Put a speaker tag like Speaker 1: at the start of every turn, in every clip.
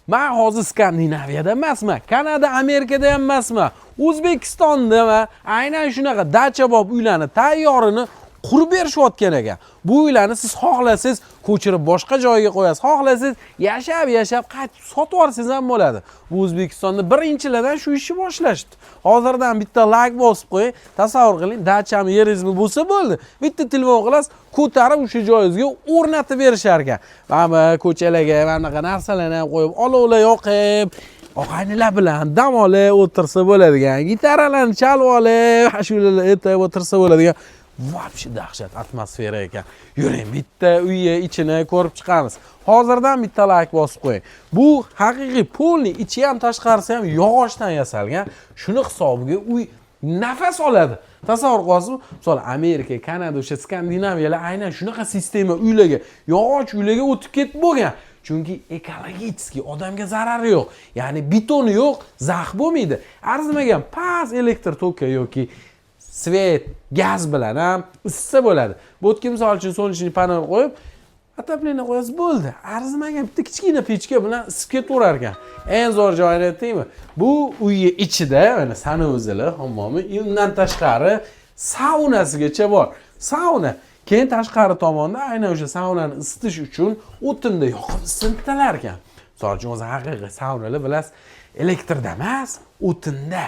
Speaker 1: Man hozir Skandinaviyada emasman, Kanada, Amerikada ham emasman, O'zbekistonda aynan shunaqa dachabop uylarni tayyorini qurib berishayotgan ekan. Bu uylarni siz xohlasangiz, ko'chirib boshqa joyga qo'yasiz, xohlasangiz, yashab yashab qaytib sotib yuborsangiz ham bo'ladi. Bu O'zbekistonda birinchilardan shu ishni boshlashdi. Hozirdan bitta layk bosib qo'ying. Tasavvur qiling, dachami, yeringizmi bo'lsa bo'ldi, bitta telefon qilasiz, ko'tarib o'sha joyingizga o'rnatib berishar ekan. Mana bu ko'chalarga mana bunaqa narsalarni ham qo'yib, olovlar yoqib, og'aynilar bilan dam olib o'tirsa bo'ladigan, gitaralarni chalib olib, ashulalar aytib o'tirsa bo'ladigan вообще dahshat atmosfera ekan. Yuring, bitta uyi ichini ko'rib chiqamiz. Hozirdan bitta layk bosib qo'ying. Bu haqiqiy полный, ichi ham, tashqarisi ham yog'ochdan yasalgan. Shuni hisobiga uy nafas oladi. Tasavvur qilyapsizmi? Misol, Amerika, Kanada, o'sha Skandinaviyalar aynan shunaqa sistema uylarga, yog'och uylarga o'tib ketib bo'lgan, chunki ekologический, odamga zarari yo'q, ya'ni betoni yo'q, zax bo'lmaydi, arzimagan, past elektr toki yoki свет, gaz bilan ham issisa bo'ladi. Bu yerga, misol uchun, солнечный panel qo'yib, отопление qo'yasiz, bo'ldi. Arzimagan bitta kichkina pechka bilan isib ketaverar ekan. Eng zo'r joyini aytaymi? Bu uyni ichida mana санузел i, hammomi, undan tashqari saunasigacha bor, sauna. Keyin tashqari tomonda aynan o'sha saunani isitish uchun o'tinda yoqib isitilar ekan. Misol uchun, o'zi haqiqiy saunalar, bilasiz, elektrda emas, o'tinda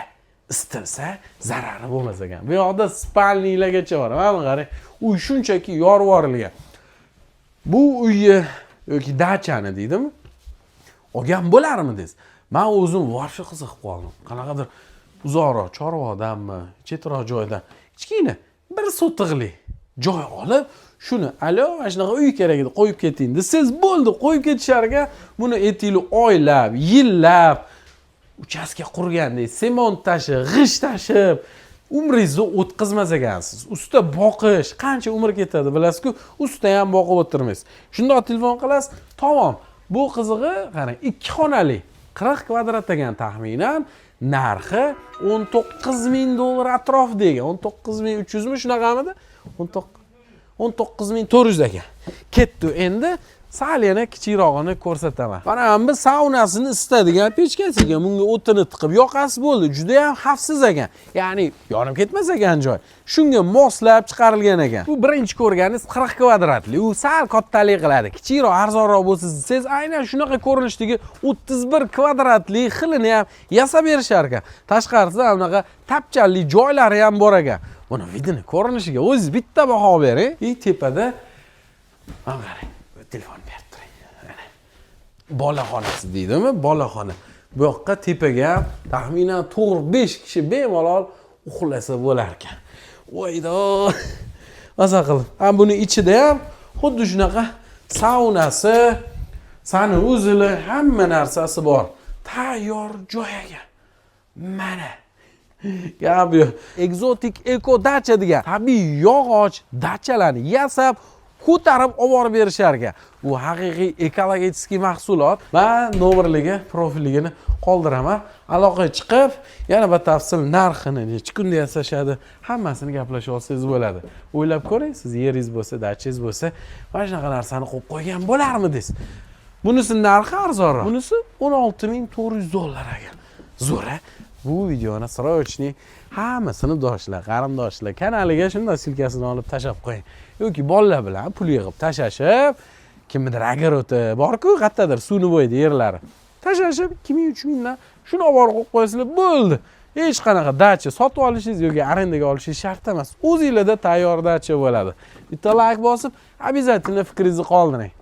Speaker 1: isitilsa, zarari bo'lmas ekan. Bu yoqda спальник largacha bor. Mana buni qarang, uy shunchaki yorib yuborilgan. Bu uyni yoki dachani deydimi, olgan bo'larmidingiz? Man o'zim вообще qiziqib qoldim. Qanaqadir uzoqroq, Chorvoqdanmi, chetroq joydan kichkina bir sotixlik joy olib, shuni "Alo, mana shunaqa uy kerak edi, qo'yib keting" desangiz bo'ldi, qo'yib ketishar ekan. Buni aytaylik, oylab, yillab uchastka qurgandek, sement tashib, g'isht tashib umringizni o'tkazmas ekansiz. Usta boqish qancha umr ketadi, bilasizku, usta ham boqib o'tirmaysiz. Shundoq telefon qilasiz, tamom. Bu qizig'i, qarang, ikki xonali, 40 kvadrat ekan taxminan, narxi 19 000 dollar atrofida ekan, 19 300mi, shunaqamidi? 19 400 ekan. Ketdi, endi sal yana kichikrog'ini ko'rsataman. Mana bu saunasini isitadigan pechkasi ekan. Bunga o'tini tiqib yoqasiz, bo'ldi. Judayam xavfsiz ekan, ya'ni yonib ketmas ekan joy. Shunga moslab chiqarilgan ekan. Bu birinchi ko'rganingiz 40 kvadratli, u sal kattalik qiladi. Kichikroq, arzonroq bo'lsa desangiz, aynan shunaqa ko'rinishdagi 31 kvadratli xilini ham yasab berishar ekan. Tashqarisida bunaqa tapchanli joylari ham bor ekan. Buni вид ini, ko'rinishiga o'zingiz bitta baho bering. И tepada, mana qarang, telefon berib turing. Mana. Bolaxonasi deydimi, bolaxona. Bu yoqqa, tepaga ham taxminan to'rt besh kishi bemalol uxlasa bo'lar ekan. Voydo, maza qilib. Ha, buni ichida ham xuddi shunaqa saunasi, санузел i, hamma narsasi bor, tayyor joy ekan. Mana, gap yo'q. Ekzotik eko dacha degan tabiiy yog'och dachalarni yasab, ko'tarib olib borib berishar ekan. Bu haqiqiy ekologический mahsulot. Man nomerligi, profilligini qoldiraman, aloqaga chiqib, yana batafsil narxini, necha kunda yasashadi, hammasini gaplashib olsangiz bo'ladi. O'ylab ko'ring, siz yeringiz bo'lsa, dachangiz bo'lsa, mana shunaqa narsani qo'yib qo'ygan bo'larmidingiz? Bunisi narxi arzonroq, bunisi 16 400 dollar ekan. Zo'r a? Bu videoni срочный hamma sinfdoshlar, qarindoshlar kanaliga shunday ссылка sini olib tashlab qo'ying yoki bolalar bilan pul yig'ib tashlashib, kimnidir огород i borku, qayerdadir suvni bo'yida yerlari, tashlashib 2000, 3000dan shuni olib borib qo'yib qo'yasizlar, bo'ldi. Hech qanaqa dacha sotib olishingiz yoki arendaga olishingiz shart emas, o'zinglarda tayyor dacha bo'ladi. Bitta layk bosib, обязательно fikringizni qoldiring.